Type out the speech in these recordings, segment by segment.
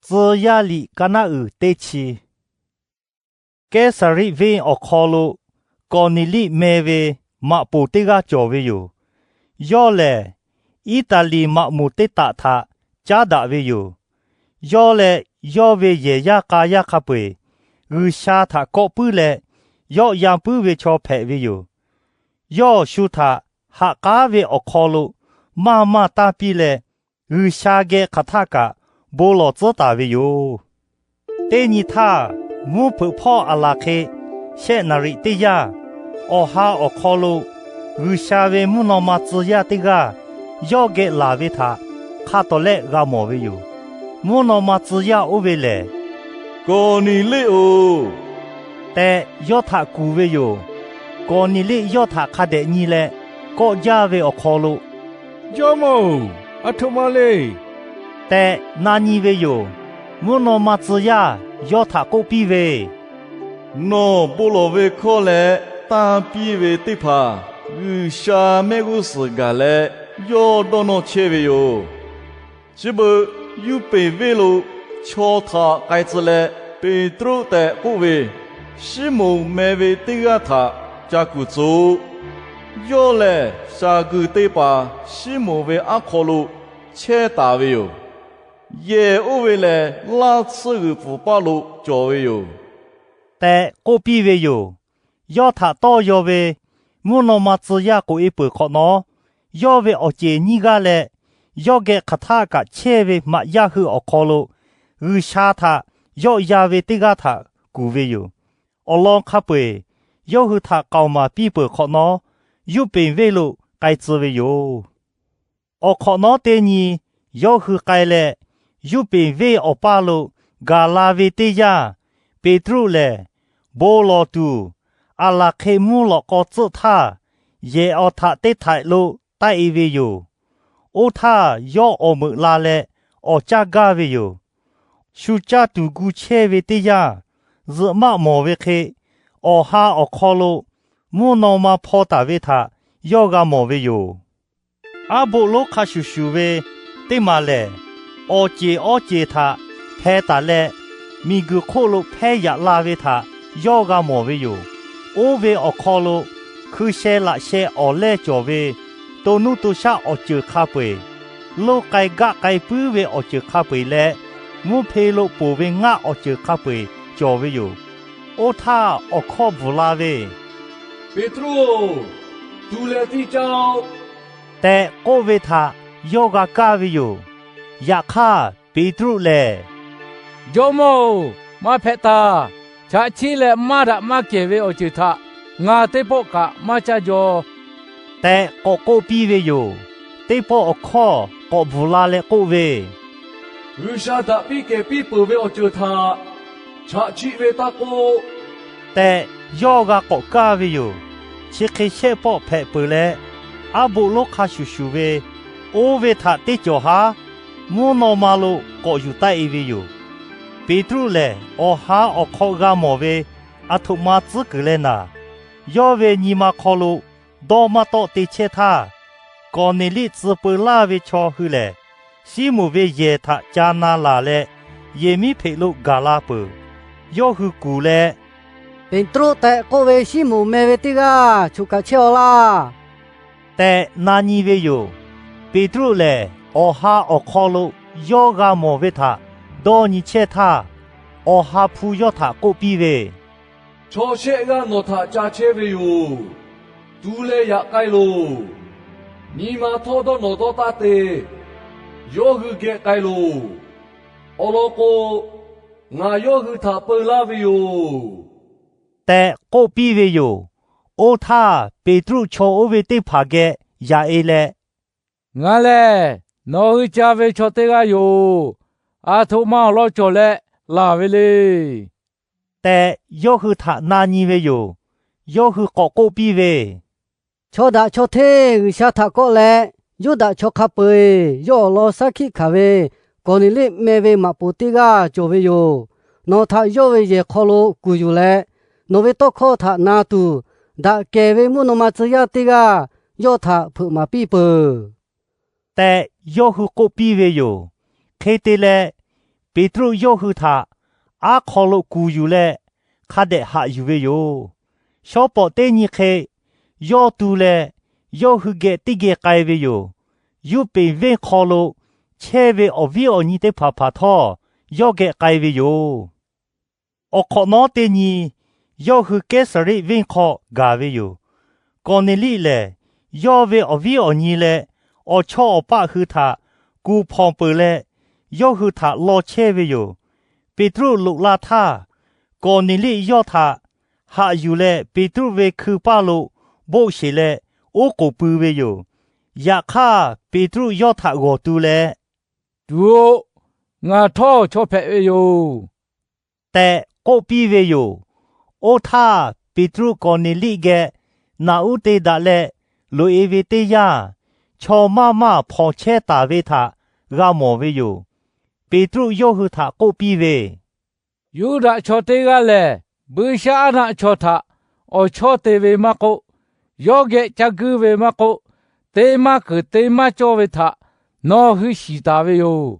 Tcuh yaˇ liꞈ ka naˆ uiˍ teˇ chi. Kehˉsaˍriˆ venˇ awˬ hk'aw lo Kawˍneˍliˆ meh ve maꞈ poˍ teˇ g'aˇ cawˬ ve yoˬ. Yawˇ lehˬ, Iˉtaˍliˍ maꞈ moˍ teˇ taꞈ htaꞈ caˉ daꞈ ve yoˬ. Yawˇ leh yawˇ ve yehˬ yaˇ k'a yaˇ hk'a peu-eˬ G'uiˬsha htaꞈ kawˆ puiˉ leh, yawˆ yan puiˉ ve chaw hpehꞈ ve yoˬ. Yawˇ awˬ shu htaꞈ ha k'aˉ ve awˬ hk'aw lo maˇ maˇ tanˇ piˇ leh, G'uiˬsha geh hk'aˬ htaˆ kaꞈ bon lawˬ tcuhˉ taˍ ve yoˬ. Teˇ nyi htaˇ, mvuhˇ hpeuꞈ hpawˇ aˬ laˬ hk'e shehˆ naˍriˍ teˇ yanˇ, awˬ ha awˬ hk'aw lo G'uiˬsha ve mvuhˇ naw ma tcuh yaˇ teˇ g'aˇ yawˇ geh laˬ ve htaꞈ hk'a tawˍ lehˆ g'a mawˬ ve yoˬ. Mvuhˇ naw ma tcuh yaˇ oˇ ve lehˬ, Kawˍneˍliˆ-oˬ, tehꞈ yawˇ htaꞈ kuˬ ve yoˬ. Kawˍneˍliˆ yawˇ htaꞈ hk'a dehꞈ nyi leh, kawˆ jaˇ ve awˬ hk'aw lo, Jawˇmawˇ-oˬ, aˬ htoꞈ ma le, tehꞈ na nyi ve yoˬ. Mvuhˇ naw ma tcuh yaˇ yawˇ htaꞈ k'oˆ piˇ ve, Nawˬ bon lawˬ ve hkawˇ leh tanˇ piˇ ve teˇ hpaˍ G'uiˬsha mehˆ g'uˇ suhˍ gaˬ leh yawˇ dawˇ nawˇ chehˇ ve yoˬ. Chi beuꞈ Yuˇpeˍ venˇ lo chaw htaꞈ k'ai tcuh leh, Peˍtruˆ tehꞈ k'oˆ ve Siˉmonˍ meh ve teˇ g'aˇ htaꞈ ca kuˬ tcuh. Yawˇ lehˬ, shaˍ guiˬ te paˍ Siˉmonˍ ve aˉ hk'aw lo chehˇ taˍ ve yoˬ. Yehˬ oˇ ve lehˬ, laˇ tsuhˇ g'uiˬ pfuhˍ paˇ lo cawˬ ve yoˬ, tehꞈ k'oˆ piˇ ve yoˬ. Yawˇ htaꞈ tawˇ yaw ve mvuhˇ naw ma tcuh yaˇ k'oꞈ-e peuˬ hk'awꞈ nawˉ, yawˇ ve awˬ ceˬ nyiˇ g'aˇ leh, yawˇ geh hk'aˬ htaˆ kaꞈ chehˇ ve maꞈ yaˇ hui awˬ hk'aw lo G'uiˬsha htaꞈ yawˆ yan ve teˇ g'aˇ htaꞈ kuˬ ve yoˬ. Awˬ lawn hk'a peu-eˬ yawˇ hui htaꞈ k'aoˍ maˍ piˇ peuˬ hk'awꞈ nawˉ, Yuˇpeˍ venˇ lo k'ai tcuh ve yoˬ. Awˬ hk'awꞈ nawˉ teˇ nyi yawˇ hui k'ai leh, Yuˇpeˍ venˇ awˬ paˇ lo gaˬ la ve teˇ yanˇ, Peˍtruˆ lehˬ bon lawˬ tuˬ, aˬ laˬ hk'e mvuhˇ lawꞈ k'aw tcuhˆ htaˇ, yehˬ awˬ htaꞈ teˇ htaiꞈ lo taˆ-e ve yoˬ. Oˇ htaˇ, yawˇ awˬ meuꞈ la leh awˬ caˇ gaˇ ve yoˬ. Shu caˇ tuˬ gu chehˇ ve teˇ yanˇ, zuhꞈ maˆ mawˬ ve hk'e, awˬ ha awˬ hk'aw lo mvuhˇ naw ma hpaw taˍ ve htaꞈ yawˇ g'a mawˬ ve yoˬ. Aˉ boˆ lonˉ hk'a shuˍ shuˍ ve teˇ maˬ lehˬ, awˬ ceˬ awˇ ceˬ htaꞈ hpeh taˍ leh, miˬguiˬ hk'oˆ lo hpehˇ yaꞈ la ve htaꞈ yawˇ g'a mawˬ ve yoˬ. Oˇ ve awˬ hk'aw lo hkui sheh laꞈ sheh awˬ lehˇ cawˬ ve to nuˇ to shaˆ awˬ ceuˬ hk'a peu-eˬ, loˇ k'ai gaˆ k'ai puiˉ ve awˬ ceuˬ hk'a peu-eˬ leh, mvuhˇ hpe lo poˬ ve ngaˆ awˬ ceuˬ hk'a peu-eˬ cawˬ ve yoˬ. Oˇ htaˇ, awˬ hkawˇ bvuhˬ la ve, Peˍtruˆ-oˬ, tu leh tiˇ caˇ-oˆ, tehꞈ k'oˆ ve htaꞈ yawˇ g'a kaˇ ve yoˬ. Yaꞈ hk'aˇ, Peˍtruˆ lehˬ, Jawˇmawˇ-oˬ, maˇ hpehꞈ taˬ. Chaꞈ chiˆ leh maˇ daꞈ maˇ kehˬ ve awˬ ceuˬ htaꞈ ngaˬ teˇ pawˆ kaꞈ maˇ caˇ jaw, tehꞈ k'awꞈ k'oˆ piˇ ve yoˬ. Teˇ pawˆ awˬ hkawˇ k'awꞈ bvuhˬ la leh k'oˆ ve, G'uiˬsha daꞈ piˇ kehˬ piˇ peuˬ ve awˬ ceuˬ htaꞈ chaꞈ chiˆ ve taˇ k'oˆ, tehꞈ yawˇ g'a k'awꞈ kaˇ ve yoˬ. Chi hk'e shehˆ pawˆ hpehꞈ peuˬ leh, aˉ boˆ lonˉ hk'a shuˍ shuˍ ve oˇ ve htaꞈ teˇ cawˬ haˉ mvuhˇ naw ma lo k'awꞈ yuˬ taˆ-e ve yoˬ. Peˍtruˆ lehˬ, awˬ ha awˬ hk'aw g'a mawˬ ve aˬ htoꞈ ma tcuhˉ kuiˬ leh naˍ, yawˇ ve nyi ma hk'aw lo dawˇ maˇ tawˆ te chehˇ htaˇ, Kawˍneˍliˆ tcuh peu laˇ ve chaw hui lehˬ, Siˉmonˍ ve yehˬ htaꞈ ca na laˬ leh, yehˬ miˉ hpeꞈ lo gaˬ la peuˬ. Yawˇ hui kuˬ leh, Peˍtruˆ tehꞈ k'oˆ ve Siˉmonˍ meh ve teˇ g'aˇ choˬ kaꞈ chehˇ-aw laˇ, tehꞈ na nyi ve yoˬ. Peˍtruˆ lehˬ, awˬ ha awˬ hk'aw lo yawˇ g'a mawˬ ve htaꞈ dawˇ nyi chehˇ htaˇ, awˬ ha hpu yawˇ htaꞈ k'oˆ piˇ ve, Chaw shehˆ g'aˇ nawˬ htaꞈ ca chehˇ ve yoˬ. Tu leh yaꞈ k'ai loˬ. Nyi ma htawˇ dawˇ nawˬ dawˇ taˇ te. Yawˇ hui geh k'ai loˬ. Awˬ lawn k'o, ngaˬ yawˇ hui htaꞈ peu laˇ ve yoˬ, tehꞈ k'oˆ piˇ ve yoˬ. Oˇ htaˇ, Peˍtruˆ chaw oˇ ve teˇ hpaˍ geh yaꞈ-e leh, Ngaˬ lehˬ nawˬ hui ca ve chaw teˇ g'aˇ yoˬ. Aˬ htoꞈ ma awˬ lawn cawˬ leh laˬ ve le, tehꞈ yawˇ hui htaꞈ na nyi ve yoˬ. Yawˇ hui k'awꞈ k'oˆ piˇ ve, Chaw daꞈ chaw hteˇ G'uiˬsha htaꞈ kawˆ leh, Yuˇdaꞈ chaw hk'a peu-eˬ yawˇ awˬ lawn shaˉ hkiˆ hkanˍ ve Kawˍneˍliˆ meh ve maꞈ poˍ teˇ g'aˇ cawˬ ve yoˬ. Nawˬ htaꞈ yawˇ ve yehˬ hk'aw lo kuˬ yuˬ leh, nawˬ ve tawˇ hkawˇ htaꞈ na tuˬ, daꞈ kehˬ ve mvuhˇ naw ma tcuh yaˇ teˇ g'aˇ yawˇ htaꞈ hpeuꞈ maˍ piˇ peuˬ, tehꞈ yawˇ hui k'oˆ piˇ ve yoˬ. Hk'e te leh, Peˍtruˆ yawˇ hui htaꞈ aˉ hk'aw lo kuˬ yuˬ leh hk'a dehꞈ haꞈ yuˬ ve yoˬ. Shawˉ pawˍ teˇ nyi hk'e yawˇ tu leh yawˇ hui geh teˇ geh k'ai ve yoˬ. Yuˇpeˍ venˇ hk'aw lo chehˇ ve awˬ viˉ awˬ nyi teˇ hpaˍ hpaˍ htawˇ yawˇ geh k'ai ve yoˬ. Awˬ hk'awꞈ nawˉ teˇ nyi, yawˇ hui Kehˉsaˍriˆ venˇ hk'aw gaˬ ve yoˬ. Kawˍneˍliˆ lehˬ, yawˇ ve awˬ viˉ awˬ nyi leh awˬ chawˇ awˬ paˆ hui htaꞈ kuˬ hpawnˬ peuˬ leh, yawˇ hui htaꞈ law chehˇ ve yoˬ. Peˍtruˆ loꞈ la htaˇ, Kawˍneˍliˆ yawˇ htaꞈ haꞈ yuˬ leh Peˍtruˆ ve hkui paˇ lo boˆ sheˬ leh oˉ k'oˍ pui ve yoˬ. Yaꞈ hk'aˇ, Peˍtruˆ yawˇ htaꞈ g'awˬ tu leh, Tuˬ-oꞈ, ngaˬ htawˇ chaw hpehꞈ ve yoˬ, tehꞈ k'oˆ piˇ ve yoˬ. Oˇ htaˇ, Peˍtruˆ Kawˍneˍliˆ geh naꞈ uˉ te daꞈ leh loꞈ-e ve teˇ yanˇ, chaw maˇ maˇ hpawnˬ chehˇ taˍ ve htaꞈ g'a mawˬ ve yoˬ. Peˍtruˆ yawˇ hui htaꞈ k'oˆ piˇ ve, Yuˇdaꞈ chaw teˇ g'aˇ lehˬ, buiˇshaˆaˉnaˆ chaw htaꞈ awˬ chawˇ te ve maˇ k'oˆ, yawˇ geh ca guiˇ ve maˇ k'oˆ, te maˇ keunˍ te maˇ cawˇ ve htaꞈ nawˬ hui shiˍ taˍ ve yoˬ.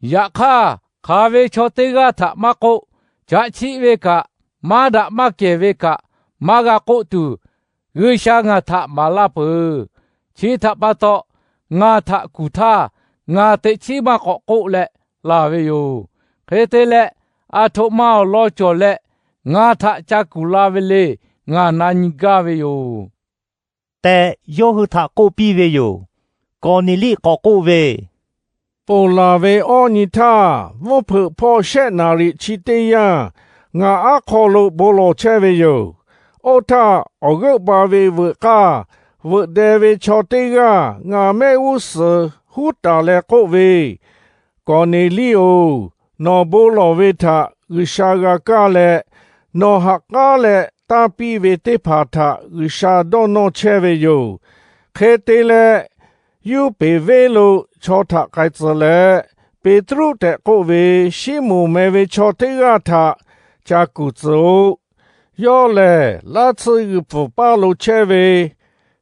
Yaꞈ hk'aˇ, hk'aˬ ve chaw teˇ g'aˇ htaꞈ maˇ k'oˆ, chaꞈ chiˆ ve kaꞈ, maˇ daꞈ maˇ kehˬ ve kaꞈ maˇ g'a k'oˆ tuˬ, G'uiˬsha ngaˬ htaꞈ maˍ laˇ peuˬ. Chi htaꞈ pa taw, ngaˬ htaꞈ kuˬ htaˇ, ngaˬ teꞈ chiˉ maˇ k'awꞈ k'oˆ leh laˬ ve yoˬ. Hk'e te leh, aˬ htoꞈ ma awˬ lawn cawˬ leh ngaˬ htaꞈ ca kuˬ la ve le, ngaˬ na nyi gaˇ ve yoˬ, tehꞈ yawˇ hui htaꞈ k'oˆ piˇ ve yoˬ. Kawˍneˍliˆ k'awꞈ k'oˆ ve, Ponˬ laˬ ve awˇ nyi htaˇ, mvuhˇ hpeuꞈ hpawˇ shehˆ naˍriˍ chi teˇ yanˇ, ngaˬ aˉ hk'aw lo bon lawˬ chehˇ ve yoˬ. Oˇ htaˇ, awˬ g'euˆ ba ve veuꞈ k'aˇ veuꞈ deh ve chaw teˇ g'aˇ ngaˬ mehˆ g'uˇ suhˍ huˉ taˍ leh k'oˆ ve, Kawˍneˍliˆ oˬ, nawˬ bon lawˬ ve htaꞈ G'uiˬsha g'a kaˇ leh, nawˬ ha k'aˉ leh tanˇ piˇ ve teˇ hpaˍ htaꞈ G'uiˬsha dawˇ nawˇ chehˇ ve yoˬ. Hk'e te leh, Yuˇpeˍ venˇ lo chaw htaꞈ k'ai tcuh leh, Peˍtruˆ tehꞈ k'oˆ ve Siˉmonˍ meh ve chaw teˇ g'aˇ htaꞈ ca kuˬ tcuh-oꞈ. Yawˇ lehˬ, laˇ tsuhˇ g'uiˬ pfuhˍ paˇ lo chehˇ ve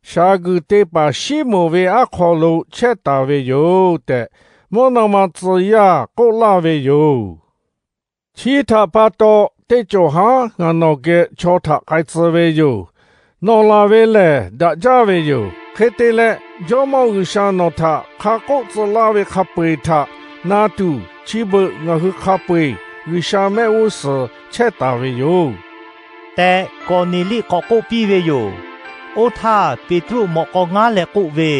shaˍ guiˬ te paˍ Siˉmonˍ ve aˉ hk'aw lo chehˇ taˍ ve yoˬ tehꞈ, mvuhˇ naw ma tcuh yaˇ k'oˆ laˇ ve yoˬ. Chi htaꞈ pa taw, teˇ cawˬ haˉ ngaˬ nawˬ geh chaw htaꞈ k'ai tcuh ve yoˬ. Nawˬ laˬ ve lehˬ daꞈ jaˇ ve yoˬ. Hk'e te leh, Jawˇmawˇ G'uiˬsha nawˬ htaꞈ hk'a k'oˆ tcuh laˇ ve hk'a peu-eˬ htaꞈ na tuˬ, chi beuꞈ ngaˬ hui hk'a peu-eˬ G'uiˬsha mehˆ g'uˇ suhˍ chehˇ taˍ ve yoˬ, tehꞈ Kawˍneˍliˆ k'awꞈ k'oˆ piˇ ve yoˬ. Oˇ htaˇ, Peˍtruˆ mawꞈ k'aw ngaˉ leh k'oˆ ve,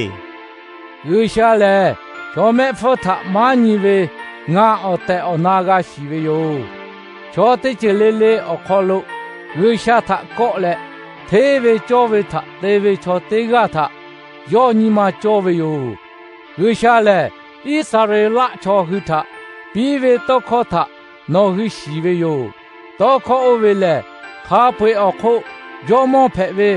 G'uiˬsha lehˬ, chaw mehˆ hpfuhˇ htaꞈ maˉ nyi ve ngaˬ awˬ tehˬ awˬ na g'a shiˍ ve yoˬ. Chaw teˇ ceuˬ le le awˬ hk'aw lo G'uiˬsha htaꞈ kawˆ leh, hteˇ ve cawˇ ve htaꞈ te ve chaw teˇ g'aˇ htaꞈ yawˇ nyi ma cawˇ ve yoˬ. G'uiˬsha lehˬ, Iˉsaˍreˍlaˆ chaw hui htaꞈ piˇ ve tawˇ hkawˇ htaꞈ nawˬ hui shiˍ ve yoˬ. Tawˇ hkawˇ oˇ ve lehˬ, hk'a peu-eˬ awˬ hk'oˆ Jawˇmawˇ hpehꞈ ve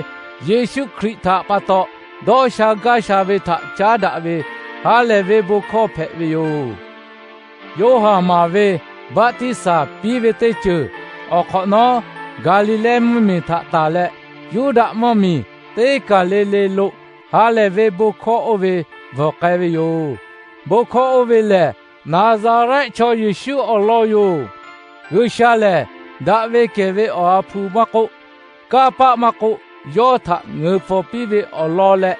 Yeˍsuˆ Hkriꞈ htaꞈ pa taw dawˇ sha gaˇ sha ve htaꞈ caˉ daꞈ ve ha lehˬ ve bon hkawˇ hpehꞈ ve yoˬ. Yoˇhanˬ maˍ ve baˆtiˆsaˬ piˇ ve teˇ ceuˬ awˬ hk'awꞈ nawˉ, Gaˍliˍlehˇ mvuhˇmiˬ htaꞈ tanˬ leh Yuˇdaꞈ mvuhˇmiˬ teˇ kaˬ le le lo ha lehˬ ve bon hkawˇ oˇ ve bvuhˬ k'ai ve yoˬ. Bon hkawˇ oˇ ve lehˬ, Naˍzaˍrehˆ chaw Yeˍsuˆ awˬ lawn yoˬ. G'uiˬsha lehˬ, daꞈ ve kehˬ ve Awˬ ha hpu maˇ k'oˆ, kanˇ paˆ maˇ k'oˆ, yawˇ htaꞈ ngeuˍ pfuhˍ piˇ ve awˬ lawn leh,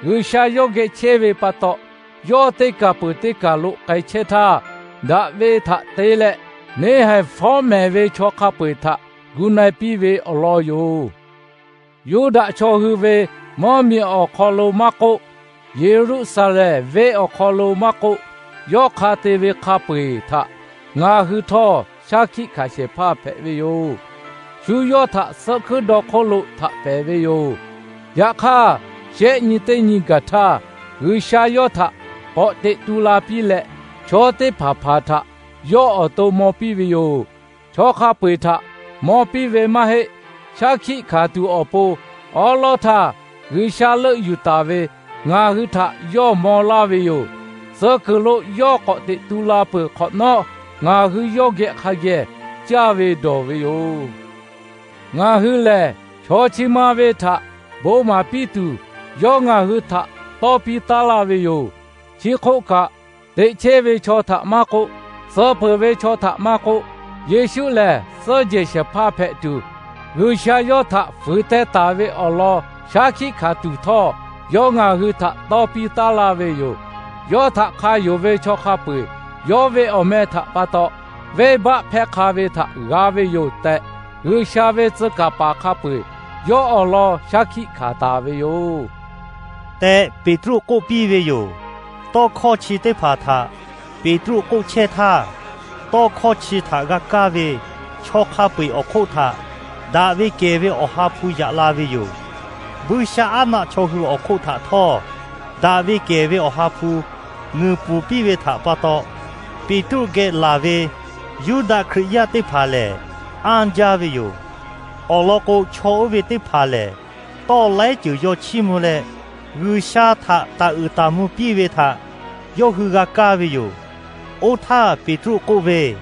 G'uiˬsha yawˇ geh chehˇ ve pa taw, yawˇ teˇ kaˬ peuˬ teˇ kaˬ lo k'ai chehˇ htaˇ, daꞈ ve htaꞈ te leh neˇhaiˬ fawˉ mehˍ ve chaw hk'a peu-eˬ htaꞈ gu na-e piˇ ve awˬ lawn yoˬ. Yuˇdaꞈ chaw hui ve mvuhˇmiˬ awˬ hk'aw lo maˇ k'oˆ, Yeˍruˆsaˍlehnˍ venˇ awˬ hk'aw lo maˇ k'oˆ, yawˇ hk'a te ve hk'a peu-eˬ htaꞈ ngaˬ hui htawˇ shaˉ hkiˆ hkanˍ shehˍ hpaˇ hpehꞈ ve yoˬ. Shu yawˇ htaꞈ suhˆ hkuiˉ daw hk'oˆ lo htaꞈ pehˍ ve yoˬ. Yaꞈ hk'aˇ, shehˆ nyi teˇ nyi gaˬ htaˇ, G'uiˬsha yawˇ htaꞈ k'awꞈ teꞈ tu la piˇ leh, chaw teˇ hpaˍ hpaˍ htaꞈ yawˇ awˬ to maw piˇ ve yoˬ. Chaw hk'a peu-eˬ htaꞈ maw piˇ ve maˇ heˆ. Shaˉ hkiˆ hkanˍ tuˬ awˬ pon awˉ lawˉ htaˇ G'uiˬsha leuˆ yuˬ taˍ ve ngaˬ hui htaꞈ yawˇ maw laˇ ve yoˬ. Suh kuiˬ lo yawˇ k'awꞈ teꞈ tu la peuˬ hk'awꞈ nawˉ, ngaˬ hui yawˇ geh hk'a geh caˇ ve dawˬ ve yoˬ. Ngaˬ hui lehˬ, chaw chi ma ve htaꞈ bon maˍ piˇ tuˬ, yawˇ ngaˬ hui htaꞈ tawˇ piˇ taˉ laˇ ve yoˬ. Chi hk'oˆ kaꞈ, teꞈ chehˇ ve chaw htaꞈ maˇ k'oˆ, Suh peuˬ ve chaw htaꞈ maˇ k'oˆ, Yeˍsuˆ lehˬ suhˉ jehˬ shehˍ hpaˇ hpehꞈ tuˬ, G'uiˬsha yawˇ htaꞈ fuiˍ teh taˍ ve awˬ lawn shaˉ hkiˆ hkanˍ tuˬ htawˇ, yawˇ ngaˬ hui htaꞈ tawˇ piˇ taˉ laˇ ve yoˬ. Yawˇ htaꞈ hk'a yonˍ ve chaw hk'a peu-eˬ yawˇ ve awˬ meh htaꞈ pa taw venˇbaˆ hpehˇ hk'a ve htaꞈ g'a ve yoˬ tehꞈ, G'uiˬsha ve tcuh kaˍ paˍ hk'a peu-eˬ yawˇ awˬ lawn shaˉ hkiˆ hkanˍ taˍ ve yoˬ tehꞈ, Peˍtruˆ k'oˆ piˇ ve yoˬ. Tawˇ hkawˇ chi teˇ hpaˍ htaꞈ Peˍtruˆ k'oˆ chehˇ htaˇ, tawˇ hkawˇ chi htaꞈ g'a kaˇ ve chaw hk'a peu-eˬ awˬ hk'oˆ htaꞈ daꞈ ve kehˬ ve Awˬ ha hpu yaꞈ la ve yoˬ. Buiˇshaˆaˉnaˆ chaw hui awˬ hk'oˆ htaꞈ htawˇ, daꞈ ve kehˬ ve Awˬ ha hpu ngeuˍ pfuhˍ piˇ ve htaꞈ pa taw, Peˍtruˆ geh laˬ ve Yuˇdaꞈ Hkriꞈ yaˇ teˇ hpaˍ lehˬ, anˇ jaˇ ve yoˬ. Awˬ lawn k'o, chaw oˇ ve teˇ hpaˍ lehˬ, tawˇ laiˉ ceuˬ yaw chiˇ mvuh leh, G'uiˬsha htaꞈ taˍ uiˍ taˍ mvuh piˇ ve htaꞈ yawˇ hui g'a kaˇ ve yoˬ. Oˇ htaˇ Peˍtruˆ k'oˆ ve,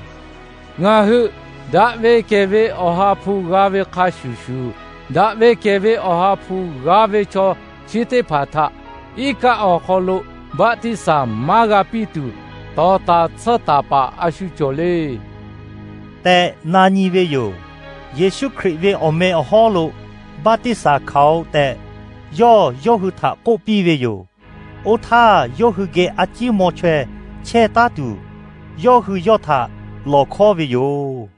Ngaˬ hui daꞈ ve kehˬ ve Awˬ ha hpu g'a ve hk'a shuˍ shuˍ, daꞈ ve kehˬ ve Awˬ ha hpu g'a ve chaw chi teˇ hpaˍ htaꞈ iˉ kaˆ awˬ hk'aw lo baˆtiˆsaˬ maˇ g'a piˇ tuˬ, tawˍ taˍ tsuhˇ taˍ paˍ a shu cawˬ le tehꞈ na nyi ve yoˬ. Yeˍsuˆ Hkriꞈ ve awˬ meh awˬ hawˉ lo baˆtiˆsaˬ hkanˍ-oꞈ tehꞈ, yawˇ yawˇ hui htaꞈ k'oˆ piˇ ve yoˬ. Oˇ htaˇ, yawˇ hui geh a ciˉ maw chaweh chehˇ taˉ tuˬ, yawˇ hui yawˇ htaꞈ lawˬ hkawˉ ve yoˬ.